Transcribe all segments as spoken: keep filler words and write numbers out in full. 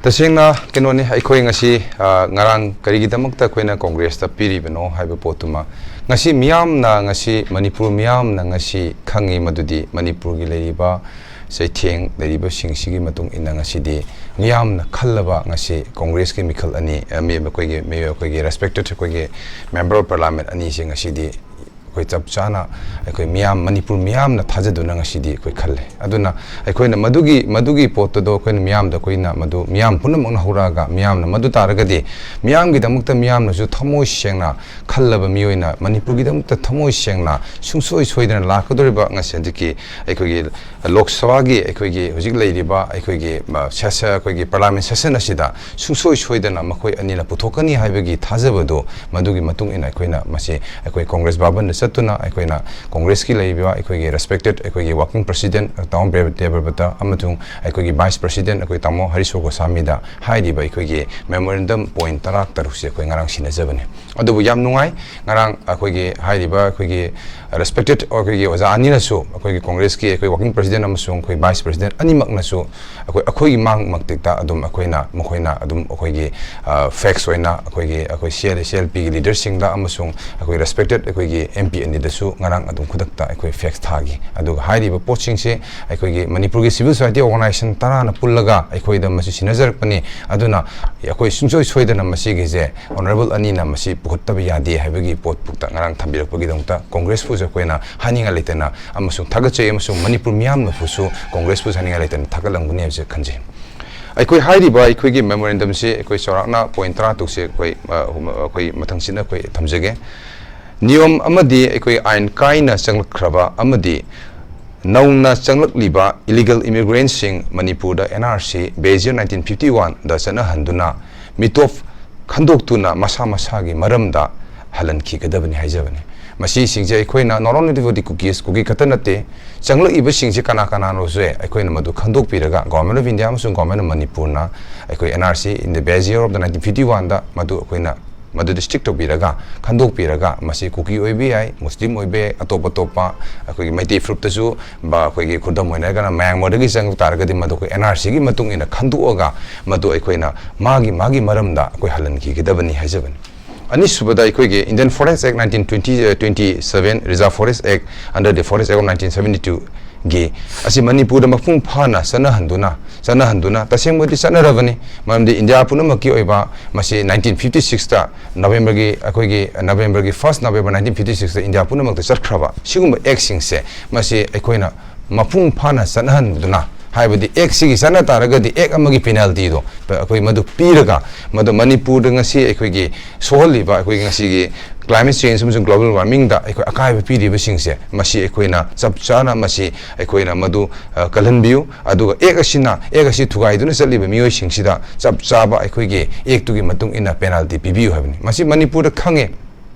ꯇꯁꯦꯡꯅ ꯀꯩꯅꯣꯅꯤ, ꯑꯩꯈꯣꯏ ꯉꯁꯤ, ꯑ, ꯉꯔꯥꯡ ꯀꯔꯤꯒꯤꯗꯃꯛꯇ ꯑꯩꯈꯣꯏꯅ ꯀꯣꯡꯒ꯭ꯔꯦꯁꯇ ꯄꯤꯔꯤꯕꯅꯣ ꯍꯥꯏꯕ ꯄꯣꯠꯇꯨꯃ ꯉꯁꯤ ꯃꯤꯌꯥꯝꯅ, ꯉꯁꯤ ꯃꯅꯤꯄꯨꯔ ꯃꯤꯌꯥꯝꯅ ꯉꯁꯤ ꯈꯪꯉꯤ, ꯃꯗꯨꯗꯤ ꯃꯅꯤꯄꯨꯔꯒꯤ ꯂꯩꯔꯤꯕ ꯆꯩꯊꯦꯡ ꯂꯩꯔꯤꯕꯁꯤꯡꯁꯤꯒꯤ ꯃꯇꯨꯡ ꯏꯟꯅ ꯉꯁꯤꯗꯤ ꯃꯤꯌꯥꯝꯅ ꯈꯜꯂꯕ ꯉꯁꯤ ꯀꯣꯡꯒ꯭ꯔꯦꯁꯀꯤ ꯃꯤꯈꯜ ꯑꯅꯤ, ꯑ, ꯃꯤ-, ꯑꯩꯈꯣꯏꯒꯤ, ꯃꯤ-, ꯑꯩꯈꯣꯏꯒꯤ respected ꯑꯩꯈꯣꯏꯒꯤ member of parliament ꯑꯅꯤꯁꯦ ꯉꯁꯤꯗꯤ ꯑꯩꯈꯣꯏ ꯆꯞ ꯆꯥꯅ ꯑꯩꯈꯣꯏ ꯃꯤꯌꯥꯝ, ꯃꯅꯤꯄꯨꯔ ꯃꯤꯌꯥꯝꯅ ꯊꯥꯖꯗꯨꯅ ꯉꯁꯤꯗꯤ ꯑꯩꯈꯣꯏ ꯈꯜꯂꯦ꯫ ꯑꯗꯨꯅ ꯑꯩꯈꯣꯏꯅ ꯃꯗꯨꯒꯤ, ꯃꯗꯨꯒꯤ ꯄꯣꯠꯇꯨꯗꯣ ꯑꯩꯈꯣꯏꯅ ꯃꯤꯌꯥꯝꯗ, ꯑꯩꯈꯣꯏꯅ ꯃꯗꯨ ꯃꯤꯌꯥꯝ ꯄꯨꯝꯅꯃꯛꯅ ꯍꯧꯔꯛꯑꯒ ꯃꯤꯌꯥꯝꯅ ꯃꯗꯨ ꯇꯥꯔꯒꯗꯤ ꯃꯤꯌꯥꯝꯒꯤꯗꯃꯛꯇ ꯃꯤꯌꯥꯝꯅꯁꯨ ꯊꯃꯣꯏ ꯁꯦꯡꯅ ꯈꯜꯂꯕ ꯃꯤꯑꯣꯏꯅ ꯃꯅꯤꯄꯨꯔꯒꯤꯗꯃꯛꯇ ꯊꯃꯣꯏ ꯁꯦꯡꯅ ꯁꯨꯡꯁꯣꯏ ꯁꯣꯏꯗꯅ ꯂꯥꯛꯀꯗꯧꯔꯤꯕ ꯉꯁꯤ ꯍꯧꯖꯤꯛꯀꯤ ꯑꯩꯈꯣꯏꯒꯤ ꯂꯣꯛ ꯁꯚꯥꯒꯤ ꯑꯩꯈꯣꯏꯒꯤ ꯍꯧꯖꯤꯛ ꯂꯩꯔꯤꯕ ꯑꯩꯈꯣꯏꯒꯤ, ꯑ, session, ꯑꯩꯈꯣꯏꯒꯤ parliament session ꯑꯁꯤꯗ ꯁꯨꯡꯁꯣꯏ ꯁꯣꯏꯗꯅ ꯃꯈꯣꯏ ꯑꯅꯤꯅ ꯄꯨꯊꯣꯛꯀꯅꯤ ꯍꯥꯏꯕꯒꯤ ꯊꯥꯖꯕꯗꯨ, ꯃꯗꯨꯒꯤ ꯃꯇꯨꯡ ꯏꯟꯅ ꯑꯩꯈꯣꯏꯅ ꯃꯁꯤ ꯑꯩꯈꯣꯏ ꯀꯣꯡꯒ꯭ꯔꯦꯁ ꯚꯕꯟꯗ ꯆꯠꯇꯨꯅ ꯑꯩꯈꯣꯏꯅ ꯀꯣꯡꯒ꯭ꯔꯦꯁꯀꯤ ꯂꯩꯔꯤꯕ ꯑꯩꯈꯣꯏꯒꯤ respected ꯑꯩꯈꯣꯏꯒꯤ working president ꯇꯥꯃꯣ ꯗꯦꯕꯕ꯭ꯔꯇ ꯑꯃꯁꯨꯡ ꯑꯩꯈꯣꯏꯒꯤ vice president ꯑꯩꯈꯣꯏ ꯇꯥꯃꯣ ꯍꯔꯤꯁꯣ ꯒꯣꯁꯥꯃꯤꯗ ꯍꯥꯏꯔꯤꯕ ꯑꯩꯈꯣꯏꯒꯤ memorandum point ꯇꯔꯥ ꯇꯔꯨꯛꯁꯦ ꯑꯩꯈꯣꯏ ꯉꯔꯥꯡ ꯁꯤꯟꯅꯖꯕꯅꯤ꯫ ꯑꯗꯨꯕꯨ ꯌꯥꯝ ꯅꯨꯡꯉꯥꯏ, ꯉꯔꯥꯡ ꯑꯩꯈꯣꯏꯒꯤ ꯍꯥꯏꯔꯤꯕ ꯑꯩꯈꯣꯏꯒꯤ respected ꯑꯩꯈꯣꯏꯒꯤ ꯑꯣꯖꯥ ꯑꯅꯤꯅꯁꯨ ꯑꯩꯈꯣꯏꯒꯤ ꯀꯣꯡꯒ꯭ꯔꯦꯁꯀꯤ ꯑꯩꯈꯣꯏ working president ꯑꯃꯁꯨꯡ ꯑꯩꯈꯣꯏ vice president ꯑꯅꯤꯃꯛꯅꯁꯨ ꯑꯩꯈꯣꯏ, ꯑꯩꯈꯣꯏꯒꯤ ꯃꯥꯡꯃꯛꯇꯤꯛꯇ ꯑꯗꯨꯝ ꯑꯩꯈꯣꯏꯅ, ꯃꯈꯣꯏꯅ ꯑꯗꯨꯝ ꯑꯩꯈꯣꯏꯒꯤ, ꯑ, facts ꯑꯣꯏꯅ ꯑꯩꯈꯣꯏꯒꯤ, ꯑꯩꯈꯣꯏ C L, C L Pꯒꯤ leaderꯁꯤꯡꯗ ꯑꯃꯁꯨꯡ ꯑꯩꯈꯣꯏ respected ꯑꯩꯈꯣꯏꯒꯤ M P ꯑꯅꯤꯗꯁꯨ ꯉꯔꯥꯡ ꯑꯗꯨꯝ ꯈꯨꯗꯛꯇ ꯑꯩꯈꯣꯏ facts ꯊꯥꯈꯤ꯫ ꯑꯗꯨꯒ ꯍꯥꯏꯔꯤꯕ ꯄꯣꯠꯁꯤꯡꯁꯦ ꯑꯩꯈꯣꯏꯒꯤ ꯃꯅꯤꯄꯨꯔꯒꯤ civil society organization ꯇꯔꯥꯅ ꯄꯨꯜꯂꯒ ꯑꯩꯈꯣꯏꯗ ꯃꯁꯤ ꯁꯤꯟꯅꯖꯔꯛꯄꯅꯤ꯫ ꯑꯗꯨꯅ ꯑꯩꯈꯣꯏ ꯁꯨꯡꯁꯣꯏ ꯁꯣꯏꯗꯅ ꯃꯁꯤꯒꯤꯁꯦ honourable ꯑꯅꯤꯅ ꯃꯁꯤ ꯄꯨꯈꯠꯇꯕ ꯌꯥꯗꯦ ꯍꯥꯏꯕꯒꯤ ꯄꯣꯠ ꯄꯨꯛꯇ ꯉꯔꯥꯡ ꯊꯝꯕꯤꯔꯛꯄꯒꯤꯗꯃꯛꯇ ꯀꯣꯡꯒ꯭ꯔꯦꯁꯄꯨꯁꯨ ꯑꯩꯈꯣꯏꯅ ꯍꯥꯏꯅꯤꯡꯉꯥꯏ ꯂꯩꯇꯅ ꯑꯃꯁꯨꯡ ꯊꯥꯒꯠꯆꯩ, ꯑꯃꯁꯨꯡ ꯃꯅꯤꯄꯨꯔ ꯃꯤꯌꯥꯝꯅꯕꯨꯁꯨ, ꯀꯣꯡꯒ꯭ꯔꯦꯁꯄꯨꯁꯨ ꯍꯥꯏꯅꯤꯡꯉꯥꯏ ꯂꯩꯇꯅ ꯊꯥꯒꯠꯂꯝꯒꯅꯤ ꯍꯥꯏꯕꯁꯦ ꯈꯟꯖꯩ꯫ ꯑꯩꯈꯣꯏ ꯍꯥꯏꯔꯤꯕ ꯑꯩꯈꯣꯏꯒꯤ memorandumꯁꯤ ꯑꯩꯈꯣꯏ ꯆꯥꯎꯔꯥꯛꯅ point ꯇꯔꯥ ꯇꯔꯨꯛꯁꯦ ꯑꯩꯈꯣꯏ, ꯑ, ꯑꯍꯨꯝ, ꯑꯩꯈꯣꯏ ꯃꯊꯪꯁꯤꯠꯅ ꯑꯩꯈꯣꯏ ꯊꯝꯖꯒꯦ꯫ ꯅꯤꯌꯣꯝ ꯑꯃꯗꯤ ꯑꯩꯈꯣꯏ ꯑꯥꯏꯟ ꯀꯥꯏꯅ ꯆꯪꯂꯛꯈ꯭ꯔꯕ ꯑꯃꯗꯤ ꯅꯧꯅ ꯆꯪꯂꯛꯂꯤꯕ illegal immigrantꯁꯤꯡ ꯃꯅꯤꯄꯨꯔꯗ N R C base year nineteen fifty oneꯗ ꯆꯠꯅꯍꯟꯗꯨꯅ ꯃꯤꯇꯣꯞ ꯈꯟꯗꯣꯛꯇꯨꯅ ꯃꯁꯥ ꯃꯁꯥꯒꯤ ꯃꯔꯝꯗ ꯍꯜꯍꯟꯈꯤꯒꯗꯕꯅꯤ ꯍꯥꯏꯖꯕꯅꯤ꯫ ꯃꯁꯤꯁꯤꯡꯁꯦ ꯑꯩꯈꯣꯏꯅ not only for the Kukis, ꯀꯨꯀꯤ ꯈꯛꯇ ꯅꯠꯇꯦ, ꯆꯪꯂꯛꯏꯕꯁꯤꯡꯁꯦ ꯀꯅꯥ ꯀꯅꯥꯅꯣꯁꯦ ꯑꯩꯈꯣꯏꯅ ꯃꯗꯨ ꯈꯟꯗꯣꯛꯄꯤꯔꯒ Government of India ꯑꯃꯁꯨꯡ Government of ꯃꯅꯤꯄꯨꯔꯅ ꯑꯩꯈꯣꯏ N R C in the base year of the nineteen fifty oneꯗ ꯃꯗꯨ ꯑꯩꯈꯣꯏꯅ ꯃꯗꯨꯗ ꯁ꯭ꯇꯤꯛ ꯇꯧꯕꯤꯔꯒ, ꯈꯟꯗꯣꯛꯄꯤꯔꯒ, ꯃꯁꯤ ꯀꯨꯀꯤ ꯑꯣꯏꯕ ꯌꯥꯏ, ꯃꯨꯁꯂꯤꯝ ꯑꯣꯏꯕ ꯌꯥꯏ, ꯑꯇꯣꯞ ꯑꯇꯣꯞꯄ ꯑꯩꯈꯣꯏꯒꯤ ꯃꯩꯇꯩ ꯐꯨꯔꯨꯞꯇꯁꯨ, ꯕ-, ꯑꯩꯈꯣꯏꯒꯤ ꯈꯨꯗꯝ ꯑꯣꯏꯅ ꯍꯥꯏꯔꯒꯅ ꯃꯌꯥꯡꯃꯔꯗꯒꯤ ꯆꯪꯉꯛ ꯇꯥꯔꯒꯗꯤ, ꯃꯗꯨ ꯑꯩꯈꯣꯏ ꯑꯦꯟ ꯑꯥꯔ ꯁꯤꯒꯤ ꯃꯇꯨꯡ ꯏꯟꯅ ꯈꯟꯗꯣꯛꯑꯒ, ꯃꯗꯨ ꯑꯩꯈꯣꯏꯅ ꯃꯥꯒꯤ ꯃꯥꯒꯤ ꯃꯔꯝꯗ ꯑꯩꯈꯣꯏ ꯍꯜꯍꯟꯈꯤꯒꯗꯕꯅꯤ ꯍꯥꯏꯖꯕꯅꯤ꯫ ꯑꯅꯤꯁꯨꯕꯗ, ꯑꯩꯈꯣꯏꯒꯤ Indian Forest Act nineteen twenty, uh, twenty-seven, Reserve Forest Act, under the Forest Act of nineteen seventy-two ꯒꯤ ꯑꯁꯤ ꯃꯅꯤꯄꯨꯔꯗ ꯃꯄꯨꯡ ꯐꯥꯅ ꯆꯠꯅꯍꯟꯗꯨꯅ, ꯆꯠꯅꯍꯟꯗꯨꯅ, ꯇꯁꯦꯡꯕꯗꯤ ꯆꯠꯅꯔꯕꯅꯤ꯫ ꯃꯔꯝꯗꯤ ꯏꯟꯗꯤꯌꯥ ꯄꯨꯝꯅꯃꯛꯀꯤ ꯑꯣꯏꯕ ꯃꯁꯤ nineteen fifty-sixꯇ, ꯅꯕꯦꯝꯕꯔꯒꯤ, ꯑꯩꯈꯣꯏꯒꯤ ꯅꯕꯦꯝꯕꯔꯒꯤ first November nineteen fifty-sixꯇ ꯏꯟꯗꯤꯌꯥ ꯄꯨꯝꯅꯃꯛꯇ ꯆꯠꯈ꯭ꯔꯕ ꯁꯤꯒꯨꯝꯕ ꯑꯦꯛꯁꯤꯡꯁꯦ, ꯃꯁꯤ ꯑꯩꯈꯣꯏꯅ ꯃꯄꯨꯡ ꯐꯥꯅ ꯆꯠꯅꯍꯟꯗꯨꯅ, ꯍꯥꯏꯕꯗꯤ ꯑꯦꯛꯁꯤꯒꯤ ꯆꯠꯅ ꯇꯥꯔꯒꯗꯤ ꯑꯦꯛ ꯑꯃꯒꯤ ꯄꯦꯅꯥꯜꯇꯤꯗꯣ ꯑꯩꯈꯣꯏ ꯃꯗꯨ ꯄꯤꯔꯒ, ꯃꯗꯨ ꯃꯅꯤꯄꯨꯔꯗ ꯉꯁꯤ ꯑꯩꯈꯣꯏꯒꯤ ꯁꯣꯛꯍꯜꯂꯤꯕ, ꯑꯩꯈꯣꯏꯒꯤ ꯉꯁꯤꯒꯤ climate change ꯑꯃꯁꯨꯡ global warmingꯗ ꯑꯩꯈꯣꯏ ꯑꯀꯥꯏꯕ ꯄꯤꯔꯤꯕꯁꯤꯡꯁꯦ, ꯃꯁꯤ ꯑꯩꯈꯣꯏꯅ ꯆꯞ ꯆꯥꯅ, ꯃꯁꯤ ꯑꯩꯈꯣꯏꯅ ꯃꯗꯨ, ꯑ, ꯀꯜꯍꯟꯕꯤꯌꯨ꯫ ꯑꯗꯨꯒ ꯑꯦꯛ ꯑꯁꯤꯅ, ꯑꯦꯛ ꯑꯁꯤ ꯊꯨꯒꯥꯏꯗꯨꯅ ꯆꯠꯂꯤꯕ ꯃꯤꯑꯣꯏꯁꯤꯡꯁꯤꯗ ꯆꯞ ꯆꯥꯕ ꯑꯩꯈꯣꯏꯒꯤ ꯑꯦꯛꯇꯨꯒꯤ ꯃꯇꯨꯡ ꯏꯟꯅ ꯄꯦꯅꯥꯜꯇꯤ ꯄꯤꯕꯤꯌꯨ ꯍꯥꯏꯕꯅꯤ꯫ ꯃꯁꯤ ꯃꯅꯤꯄꯨꯔꯗ ꯈꯪꯉꯦ꯫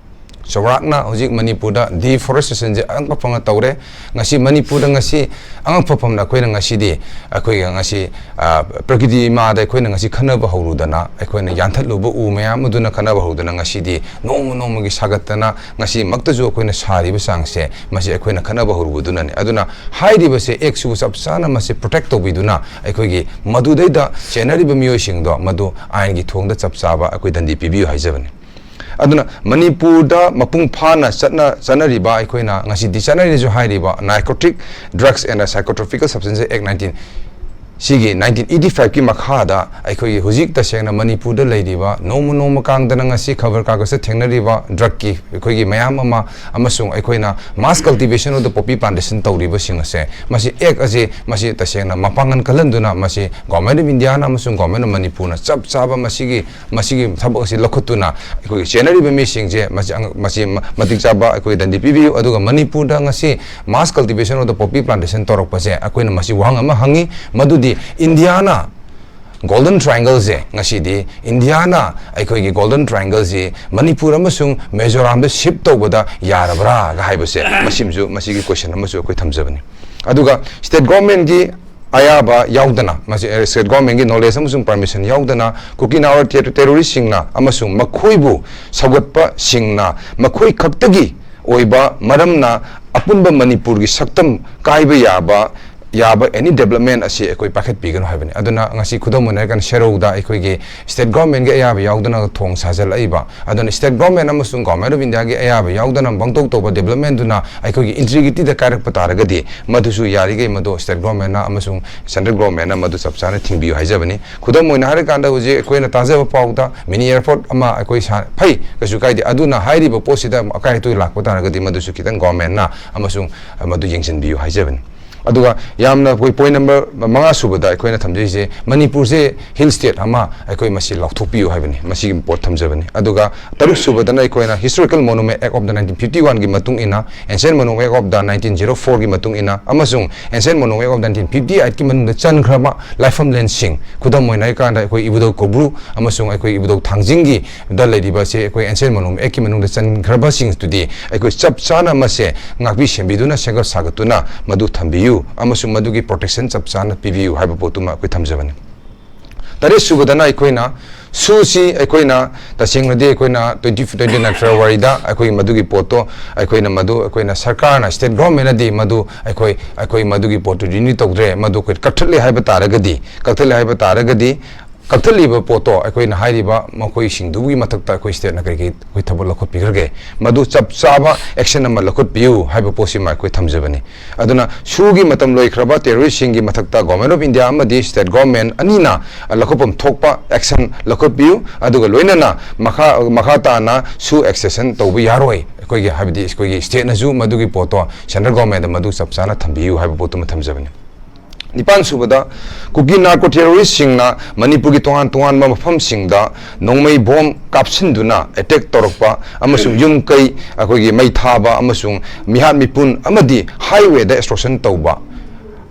ꯆꯥꯎꯔꯥꯛꯅ ꯍꯧꯖꯤꯛ ꯃꯅꯤꯄꯨꯔꯗ deforestation ꯁꯦ ꯑꯉꯛꯄ ꯐꯪꯅ ꯇꯧꯔꯦ꯫ ꯉꯁꯤ ꯃꯅꯤꯄꯨꯔꯗ ꯉꯁꯤ ꯑꯉꯛꯄ ꯐꯪꯅ ꯑꯩꯈꯣꯏꯅ ꯉꯁꯤꯗꯤ, ꯑꯩꯈꯣꯏꯒꯤ ꯉꯁꯤ, ꯑ, ꯄ꯭ꯔꯀꯤꯇꯤ ꯏꯃꯥꯗ ꯑꯩꯈꯣꯏꯅ ꯉꯁꯤ ꯈꯟꯅꯕ ꯍꯧꯔꯨꯗꯅ, ꯑꯩꯈꯣꯏꯅ ꯌꯥꯟꯊꯠꯂꯨꯕ ꯎ ꯃꯌꯥꯝ ꯑꯗꯨꯅ ꯈꯟꯅꯕ ꯍꯧꯔꯨꯗꯅ, ꯉꯁꯤꯗꯤ ꯅꯣꯡꯃ ꯅꯣꯡꯃꯒꯤ ꯁꯥꯒꯠꯇꯅ, ꯉꯁꯤꯃꯛꯇꯁꯨ ꯑꯩꯈꯣꯏꯅ ꯁꯥꯔꯤꯕ ꯆꯥꯡꯁꯦ, ꯃꯁꯤ ꯑꯩꯈꯣꯏꯅ ꯈꯟꯅꯕ ꯍꯧꯔꯨꯕꯗꯨꯅꯅꯤ꯫ ꯑꯗꯨꯅ ꯍꯥꯏꯔꯤꯕꯁꯦ, ꯑꯦꯛꯁꯤꯕꯨ ꯆꯞ ꯆꯥꯅ ꯃꯁꯤ protect ꯇꯧꯕꯤꯗꯨꯅ, ꯑꯩꯈꯣꯏꯒꯤ ꯃꯗꯨꯗꯩꯗ ꯆꯦꯟꯅꯔꯤꯕ ꯃꯤꯑꯣꯏꯁꯤꯡꯗꯣ ꯃꯗꯨ ꯑꯥꯏꯟꯒꯤ ꯊꯣꯡꯗ ꯆꯞ ꯆꯥꯕ ꯑꯩꯈꯣꯏ ꯗꯟꯗꯤ ꯄꯤꯕꯤꯌꯨ ꯍꯥꯏꯖꯕꯅꯤ꯫ ꯑꯗꯨꯅ ꯃꯅꯤꯄꯨꯔꯗ ꯃꯄꯨꯡ ꯐꯥꯅ ꯆꯠꯅ-, ꯆꯠꯅꯔꯤꯕ, ꯑꯩꯈꯣꯏꯅ ꯉꯁꯤꯗꯤ ꯆꯠꯅꯔꯤꯁꯨ ꯍꯥꯏꯔꯤꯕ Narcotic Drugs and Psychotropical Substances Act nineteen, ꯁꯤꯒꯤ nineteen eighty-fiveꯀꯤ ꯃꯈꯥꯗ ꯑꯩꯈꯣꯏꯒꯤ ꯍꯧꯖꯤꯛ ꯇꯁꯦꯡꯅ ꯃꯅꯤꯄꯨꯔꯗ ꯂꯩꯔꯤꯕ, ꯅꯣꯡꯃ ꯅꯣꯡꯃ ꯀꯥꯡꯗꯅ ꯉꯁꯤ ꯈꯕꯔ ꯀꯥꯒꯖꯇ ꯊꯦꯡꯅꯔꯤꯕ drugꯀꯤ ꯑꯩꯈꯣꯏꯒꯤ ꯃꯌꯥꯝ ꯑꯃ, ꯑꯃꯁꯨꯡ ꯑꯩꯈꯣꯏꯅ mass cultivation of the poppy plantation ꯇꯧꯔꯤꯕꯁꯤꯡ ꯑꯁꯦ, ꯃꯁꯤ act ꯑꯁꯤ, ꯃꯁꯤ ꯇꯁꯦꯡꯅ ꯃꯄꯥꯡꯒꯜ ꯀꯜꯍꯟꯗꯨꯅ, ꯃꯁꯤ Government of Indiaꯅ ꯑꯃꯁꯨꯡ Government of ꯃꯅꯤꯄꯨꯔꯅ ꯆꯞ ꯆꯥꯕ ꯃꯁꯤꯒꯤ ꯃꯁꯤꯒꯤ ꯊꯕꯛ ꯑꯁꯤ ꯂꯧꯈꯠꯇꯨꯅ ꯑꯩꯈꯣꯏꯒꯤ ꯆꯦꯟꯅꯔꯤꯕ ꯃꯤꯁꯤꯡꯁꯦ ꯃꯁꯤ ꯑꯉ-, ꯃꯁꯤ ꯃ-, ꯃꯇꯤꯛ ꯆꯥꯕ ꯑꯩꯈꯣꯏ ꯗꯟꯗꯤ ꯄꯤꯕꯤꯌꯨ꯫ ꯑꯗꯨꯒ ꯃꯅꯤꯄꯨꯔꯗ ꯉꯁꯤ mass cultivation of the poppy plantation ꯇꯧꯔꯛꯄꯁꯦ ꯑꯩꯈꯣꯏꯅ ꯃꯁꯤ ꯋꯥꯍꯪ ꯑꯃ ꯍꯪꯉꯤ, ꯃꯗꯨꯗꯤ ꯏꯟꯗꯤꯌꯥꯅ Golden Triangleꯁꯦ, ꯉꯁꯤꯗꯤ ꯏꯟꯗꯤꯌꯥꯅ ꯑꯩꯈꯣꯏꯒꯤ Golden Triangleꯁꯤ ꯃꯅꯤꯄꯨꯔ ꯑꯃꯁꯨꯡ ꯃꯤꯖꯣꯔꯥꯝꯗ shift ꯇꯧꯕꯗ ꯌꯥꯔꯕ꯭ꯔꯥꯒ ꯍꯥꯏꯕꯁꯦ, ꯃꯁꯤꯃꯁꯨ, ꯃꯁꯤꯒꯤ question ꯑꯃꯁꯨ ꯑꯩꯈꯣꯏ ꯊꯝꯖꯕꯅꯤ꯫ ꯑꯗꯨꯒ state governmentꯀꯤ ꯑꯌꯥꯕ ꯌꯥꯎꯗꯅ, ꯃꯁꯤ state government ꯀꯤ knowledge ꯑꯃꯁꯨꯡ permission ꯌꯥꯎꯗꯅ ꯀꯨꯀꯤ ꯅꯥꯒꯥ terrorist ꯁꯤꯡꯅ ꯑꯃꯁꯨꯡ ꯃꯈꯣꯏꯕꯨ ꯁꯧꯒꯠꯄꯁꯤꯡꯅ ꯃꯈꯣꯏ ꯈꯛꯇꯒꯤ ꯑꯣꯏꯕ ꯃꯔꯝꯅ ꯑꯄꯨꯟꯕ ꯃꯅꯤꯄꯨꯔꯒꯤ ꯁꯛꯇꯝ ꯀꯥꯏꯕ ꯌꯥꯕ, ꯌꯥꯕ any development ꯑꯁꯤ ꯑꯩꯈꯣꯏ ꯄꯥꯏꯈꯠꯄꯤꯒꯅꯨ ꯍꯥꯏꯕꯅꯤ꯫ ꯑꯗꯨꯅ ꯉꯁꯤ ꯈꯨꯗꯝ ꯑꯣꯏꯅ ꯍꯥꯏꯔꯀꯥꯟꯗ ꯁꯦꯔꯧꯗ ꯑꯩꯈꯣꯏꯒꯤ state government ꯀꯤ ꯑꯌꯥꯕ ꯌꯥꯎꯗꯅ ꯊꯣꯡ ꯁꯥꯖꯤꯜꯂꯛꯏꯕ, ꯑꯗꯨꯅ state government ꯑꯃꯁꯨꯡ Government of India ꯒꯤ ꯑꯌꯥꯕ ꯌꯥꯎꯗꯅ ꯄꯥꯡꯊꯣꯛ ꯇꯧꯕ development ꯗꯨꯅ ꯑꯩꯈꯣꯏꯒꯤ integrity ꯗ ꯀꯥꯏꯔꯛꯄ ꯇꯥꯔꯒꯗꯤ, ꯃꯗꯨꯁꯨ ꯌꯥꯔꯤꯈꯩ ꯃꯗꯨ state government ꯅ ꯑꯃꯁꯨꯡ central government ꯅ ꯃꯗꯨ ꯆꯞ ꯆꯥꯅ ꯊꯤꯡꯕꯤꯌꯨ ꯍꯥꯏꯖꯕꯅꯤ꯫ ꯈꯨꯗꯝ ꯑꯣꯏꯅ ꯍꯥꯏꯔꯀꯥꯟꯗ, ꯍꯧꯖꯤꯛ ꯑꯩꯈꯣꯏꯅ ꯇꯥꯖꯕ ꯄꯥꯎꯗ mini airport ꯑꯃ ꯑꯩꯈꯣꯏ ꯁꯥ-, ꯐꯩ, ꯀꯩꯁꯨ ꯀꯥꯏꯗꯦ, ꯑꯗꯨꯅ ꯍꯥꯏꯔꯤꯕ ꯄꯣꯠꯁꯤꯗ ꯑꯀꯥꯏ ꯑꯇꯣꯏ ꯂꯥꯛꯄ ꯇꯥꯔꯒꯗꯤ, ꯃꯗꯨꯁꯨ ꯈꯤꯇꯪ government ꯅ ꯑꯃꯁꯨꯡ ꯃꯗꯨ ꯌꯦꯡꯁꯤꯟꯕꯤꯌꯨ ꯍꯥꯏꯖꯕꯅꯤ꯫ ꯑꯗꯨꯒ ꯌꯥꯝꯅ ꯑꯩꯈꯣꯏ point number ꯃꯉꯥ ꯁꯨꯕꯗ ꯑꯩꯈꯣꯏꯅ ꯊꯝꯖꯔꯤꯁꯦ, ꯃꯅꯤꯄꯨꯔꯁꯦ hill state ꯑꯃ ꯑꯩꯈꯣꯏ ꯃꯁꯤ ꯂꯥꯎꯊꯣꯛꯄꯤꯌꯨ ꯍꯥꯏꯕꯅꯤ, ꯃꯁꯤꯒꯤ ꯄꯣꯠ ꯊꯝꯖꯕꯅꯤ꯫ ꯑꯗꯨꯒ ꯇꯔꯨꯛ ꯁꯨꯕꯗꯅ ꯑꯩꯈꯣꯏꯅ Historical Monument Act of the nineteen fifty one ꯒꯤ ꯃꯇꯨꯡ ꯏꯟꯅ, Ancient Monument Act of the nineteen zero four ꯒꯤ ꯃꯇꯨꯡ ꯏꯟꯅ, ꯑꯃꯁꯨꯡ Ancient Monument Act of nineteen fifty eight ꯀꯤ ꯃꯅꯨꯡꯗ ꯆꯟꯈ꯭ꯔꯕ ꯂꯥꯏꯐꯝꯂꯦꯟꯁꯤꯡ, ꯈꯨꯗꯝ ꯑꯣꯏꯅ ꯍꯥꯏꯔꯀꯥꯟꯗ, ꯑꯩꯈꯣꯏ ꯏꯕꯨꯙꯧ ꯀꯧꯕ꯭ꯔꯨ ꯑꯃꯁꯨꯡ ꯑꯩꯈꯣꯏ ꯏꯕꯨꯙꯧ ꯊꯥꯡꯖꯤꯡꯒꯤ ꯗ ꯂꯩꯔꯤꯕ ꯑꯁꯤ ꯑꯩꯈꯣꯏ Ancient Monument Act ꯀꯤ ꯃꯅꯨꯡꯗ ꯆꯟꯈ꯭ꯔꯕꯁꯤꯡꯗꯨꯗꯤ ꯑꯩꯈꯣꯏ ꯆꯞ ꯆꯥꯅ ꯃꯁꯦ ꯉꯥꯛꯄꯤ ꯁꯦꯟꯕꯤꯗꯨꯅ, ꯁꯦꯝꯒꯠ ꯁꯥꯒꯠꯇꯨꯅ ꯃꯗꯨ ꯊꯝꯕꯤꯌꯨ ꯑꯃꯁꯨꯡ ꯃꯗꯨꯒꯤ protection ꯆꯞ ꯆꯥꯅ ꯄꯤꯕꯤꯌꯨ ꯍꯥꯏꯕ ꯄꯣꯠꯇꯨꯃ ꯑꯩꯈꯣꯏ ꯊꯝꯖꯕꯅꯤ꯫ ꯇꯔꯦꯠ ꯁꯨꯕꯗꯅ ꯑꯩꯈꯣꯏꯅ ꯁꯨꯁꯤ ꯑꯩꯈꯣꯏꯅ ꯇꯁꯦꯡꯅꯗꯤ ꯑꯩꯈꯣꯏꯅ twenty, twenty nine February ꯗ ꯑꯩꯈꯣꯏꯒꯤ ꯃꯗꯨꯒꯤ ꯄꯣꯠꯇꯣ ꯑꯩꯈꯣꯏꯅ ꯃꯗꯨ ꯑꯩꯈꯣꯏꯅ ꯁꯔꯀꯥꯔꯅ, state government ꯅꯗꯤ ꯃꯗꯨ ꯑꯩꯈꯣꯏ, ꯑꯩꯈꯣꯏ ꯃꯗꯨꯒꯤ ꯄꯣꯠꯇꯨ renew ꯇꯧꯗ꯭ꯔꯦ, ꯃꯗꯨ ꯑꯩꯈꯣꯏ ꯀꯛꯊꯠꯂꯦ ꯍꯥꯏꯕ ꯇꯥꯔꯒꯗꯤ, ꯀꯛꯊꯠꯂꯦ ꯍꯥꯏꯕ ꯇꯥꯔꯒꯗꯤ, ꯀꯛꯊꯠꯂꯤꯕ ꯄꯣꯠꯇꯣ ꯑꯩꯈꯣꯏꯅ ꯍꯥꯏꯔꯤꯕ ꯃꯈꯣꯏꯁꯤꯡꯗꯨꯒꯤ ꯃꯊꯛꯇ ꯑꯩꯈꯣꯏ state ꯅ ꯀꯔꯤ ꯀꯔꯤ ꯑꯩꯈꯣꯏ ꯊꯕꯛ ꯂꯧꯈꯠꯄꯤꯈ꯭ꯔꯒꯦ, ꯃꯗꯨ ꯆꯞ ꯆꯥꯕ action ꯑꯃ ꯂꯧꯈꯠꯄꯤꯌꯨ ꯍꯥꯏꯕ ꯄꯣꯠꯁꯤꯃ ꯑꯩꯈꯣꯏ ꯊꯝꯖꯕꯅꯤ꯫ ꯑꯗꯨꯅ ꯁꯨꯒꯤ ꯃꯇꯝ ꯂꯣꯏꯈ꯭ꯔꯕ terrorist ꯁꯤꯡꯒꯤ ꯃꯊꯛꯇ Government of India ꯑꯃꯗꯤ state government ꯑꯅꯤꯅ ꯂꯧꯈꯠꯐꯝ ꯊꯣꯛꯄ action ꯂꯧꯈꯠꯄꯤꯌꯨ, ꯑꯗꯨꯒ ꯂꯣꯏꯅꯅ ꯃꯈꯥ, ꯃꯈꯥ ꯇꯥꯅ ꯁꯨ extension ꯇꯧꯕ ꯌꯥꯔꯣꯏ꯫ ꯑꯩꯈꯣꯏꯒꯤ, ꯍꯥꯏꯕꯗꯤ ꯑꯩꯈꯣꯏꯒꯤ state ꯅꯁꯨ ꯃꯗꯨꯒꯤ ꯄꯣꯠꯇꯣ central government ꯇ ꯃꯗꯨ ꯆꯞ ꯆꯥꯅ ꯊꯝꯕꯤꯌꯨ ꯍꯥꯏꯕ ꯄꯣꯠꯇꯨꯃ ꯊꯝꯖꯕꯅꯤ꯫ ꯅꯤꯄꯥꯟ ꯁꯨꯕꯗ, ꯀꯨꯀꯤ narco terrorist ꯁꯤꯡꯅ ꯃꯅꯤꯄꯨꯔꯒꯤ ꯇꯣꯉꯥꯟ ꯇꯣꯉꯥꯟꯕ ꯃꯐꯝꯁꯤꯡꯗ ꯅꯣꯡꯃꯩ ꯕꯣꯝ ꯀꯥꯞꯁꯤꯟꯗꯨꯅ attack ꯇꯧꯔꯛꯄ ꯑꯃꯁꯨꯡ ꯌꯨꯝ ꯀꯩ ꯑꯩꯈꯣꯏꯒꯤ ꯃꯩ ꯊꯥꯕ ꯑꯃꯁꯨꯡ ꯃꯤꯍꯥꯠ ꯃꯤꯄꯨꯟ ꯑꯃꯗꯤ highway ꯗ extortion ꯇꯧꯕ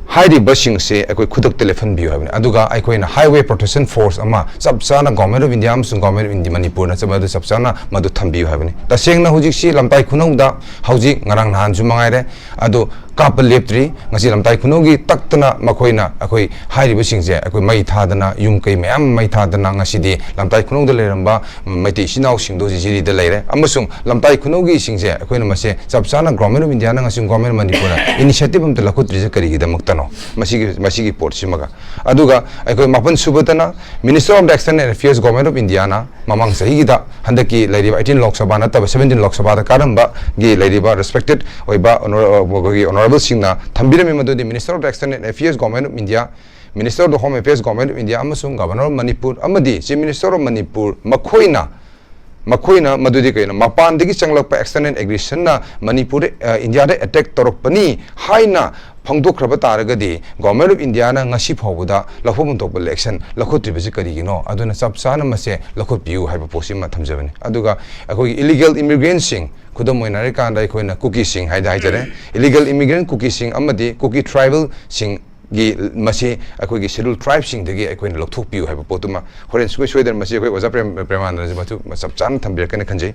ꯍꯥꯏꯔꯤꯕꯁꯤꯡꯁꯦ ꯑꯩꯈꯣꯏ ꯈꯨꯗꯛꯇ ꯂꯦꯞꯍꯟꯕꯤꯌꯨ ꯍꯥꯏꯕꯅꯤ꯫ ꯑꯗꯨꯒ ꯑꯩꯈꯣꯏꯅ Highway Protection Force ꯑꯃ ꯆꯞ ꯆꯥꯅ Government of India ꯑꯃꯁꯨꯡ Government of India ꯃꯅꯤꯄꯨꯔꯅ ꯆꯞ, ꯃꯗꯨ ꯆꯞ ꯆꯥꯅ ꯃꯗꯨ ꯊꯝꯕꯤꯌꯨ ꯍꯥꯏꯕꯅꯤ꯫ ꯇꯁꯦꯡꯅ ꯍꯧꯖꯤꯛꯁꯤ ꯂꯝꯇꯥꯏ ꯈꯨꯅꯧꯗ ꯍꯧꯖꯤꯛ ꯉꯔꯥꯡ ꯅꯍꯥꯟꯁꯨ ꯃꯉꯥꯏꯔꯦ, ꯑꯗꯣ ꯀꯥꯞꯄ ꯂꯦꯞꯇ꯭ꯔꯤ꯫ ꯉꯁꯤ ꯂꯝꯇꯥꯏ ꯈꯨꯅꯧꯒꯤ ꯇꯛꯇꯅ ꯃꯈꯣꯏꯅ ꯑꯩꯈꯣꯏ ꯍꯥꯏꯔꯤꯕꯁꯤꯡꯁꯦ ꯑꯩꯈꯣꯏ ꯃꯩ ꯊꯥꯗꯅ, ꯌꯨꯝ ꯀꯩ ꯃꯌꯥꯝ ꯃꯩ ꯊꯥꯗꯅ, ꯉꯁꯤꯗꯤ ꯂꯝꯇꯥꯏ ꯈꯨꯅꯧꯗ ꯂꯩꯔꯝꯕ ꯃꯩꯇꯩ ꯏꯆꯤꯟ ꯏꯅꯥꯎꯁꯤꯡꯗꯣ ꯍꯧꯖꯤꯛ ꯖꯤꯔꯤꯗ ꯂꯩꯔꯦ꯫ ꯑꯃꯁꯨꯡ ꯂꯝꯇꯥꯏ ꯈꯨꯅꯧꯒꯤꯁꯤꯡꯁꯦ ꯑꯩꯈꯣꯏꯅ ꯃꯁꯦ ꯆꯞ ꯆꯥꯅ Government of Indiaꯅ, ꯉꯁꯤ Government of Manipurꯅ initiative ꯑꯝꯇ ꯂꯧꯈꯠꯇ꯭ꯔꯤꯁꯦ ꯀꯔꯤꯒꯤꯗꯃꯛꯇꯅꯣ? ꯃꯁꯤꯒꯤ, ꯃꯁꯤꯒꯤ ꯄꯣꯠꯁꯤꯃꯒ꯫ ꯑꯗꯨꯒ ꯑꯩꯈꯣꯏ ꯃꯥꯄꯟ ꯁꯨꯕꯗꯅ Minister of the External Affairs, Government of Indiaꯅ ꯃꯃꯥꯡ ꯆꯍꯤꯒꯤꯗ ꯍꯟꯗꯛꯀꯤ ꯂꯩꯔꯤꯕ eighteen Lok Sabha ꯅꯠꯇꯕ seventeen Lok Sabhaꯗ ꯀꯥꯔꯝꯕꯒꯤ ꯂꯩꯔꯤꯕ respected ꯑꯣꯏꯕ honor-, ꯑꯩꯈꯣꯏꯒꯤ Honourableꯁꯤꯡꯅ ꯊꯝꯕꯤꯔꯝꯃꯤ, ꯃꯗꯨꯗꯤ Minister of the External Affairs, Government of India, Minister of the Home Affairs, Government of India ꯑꯃꯁꯨꯡ Governor of Manipur ꯑꯃꯗꯤ Chief Minister of Manipur ꯃꯈꯣꯏꯅ, ꯃꯈꯣꯏꯅ ꯃꯗꯨꯗꯤ ꯀꯩꯅꯣ, ꯃꯄꯥꯟꯗꯒꯤ ꯆꯪꯂꯛꯄ external aggressionna ꯃꯅꯤꯄꯨꯔꯗ, ꯑ, ꯏꯟꯗꯤꯌꯥꯗ attack ꯇꯧꯔꯛꯄꯅꯤ ꯍꯥꯏꯅ ꯐꯣꯡꯗꯣꯛꯈ꯭ꯔꯕ ꯇꯥꯔꯒꯗꯤ Government of Indiaꯅ ꯉꯁꯤ ꯐꯥꯎꯕꯗ ꯂꯧꯐꯝ ꯊꯣꯛꯄ action ꯂꯧꯈꯠꯇ꯭ꯔꯤꯕꯁꯤ ꯀꯔꯤꯒꯤꯅꯣ? ꯑꯗꯨꯅ ꯆꯞ ꯆꯥꯅ ꯃꯁꯦ ꯂꯧꯈꯠꯄꯤꯌꯨ ꯍꯥꯏꯕ ꯄꯣꯠꯁꯤꯃ ꯊꯝꯖꯕꯅꯤ꯫ ꯑꯗꯨꯒ ꯑꯩꯈꯣꯏꯒꯤ illegal immigrantꯁꯤꯡ, ꯈꯨꯗꯝ ꯑꯣꯏꯅ ꯍꯥꯏꯔꯀꯥꯟꯗ ꯑꯩꯈꯣꯏꯅ ꯀꯨꯀꯤꯁꯤꯡ ꯍꯥꯏꯗ ꯍꯥꯏꯖꯔꯦ, illegal immigrant ꯀꯨꯀꯤꯁꯤꯡ ꯑꯃꯗꯤ ꯀꯨꯀꯤ tribalꯁꯤꯡ ꯒꯤ ꯃꯁꯤ ꯑꯩꯈꯣꯏꯒꯤ Scheduled Tribeꯁꯤꯡꯗꯒꯤ ꯑꯩꯈꯣꯏꯅ ꯂꯧꯊꯣꯛꯄꯤꯌꯨ ꯍꯥꯏꯕ ꯄꯣꯠꯇꯨꯃ ꯍꯣꯔꯦꯟ ꯁꯨꯡꯁꯣꯏ ꯁꯣꯏꯗꯅ ꯃꯁꯤ ꯑꯩꯈꯣꯏ ꯑꯣꯖꯥ ꯄ꯭ꯔꯦꯝ-, ꯄ꯭ꯔꯦꯃꯥꯅꯟꯗꯁꯨ ꯃꯗꯨ ꯆꯞ ꯆꯥꯅ ꯊꯝꯕꯤꯔꯛꯀꯅꯤ ꯈꯟꯖꯩ꯫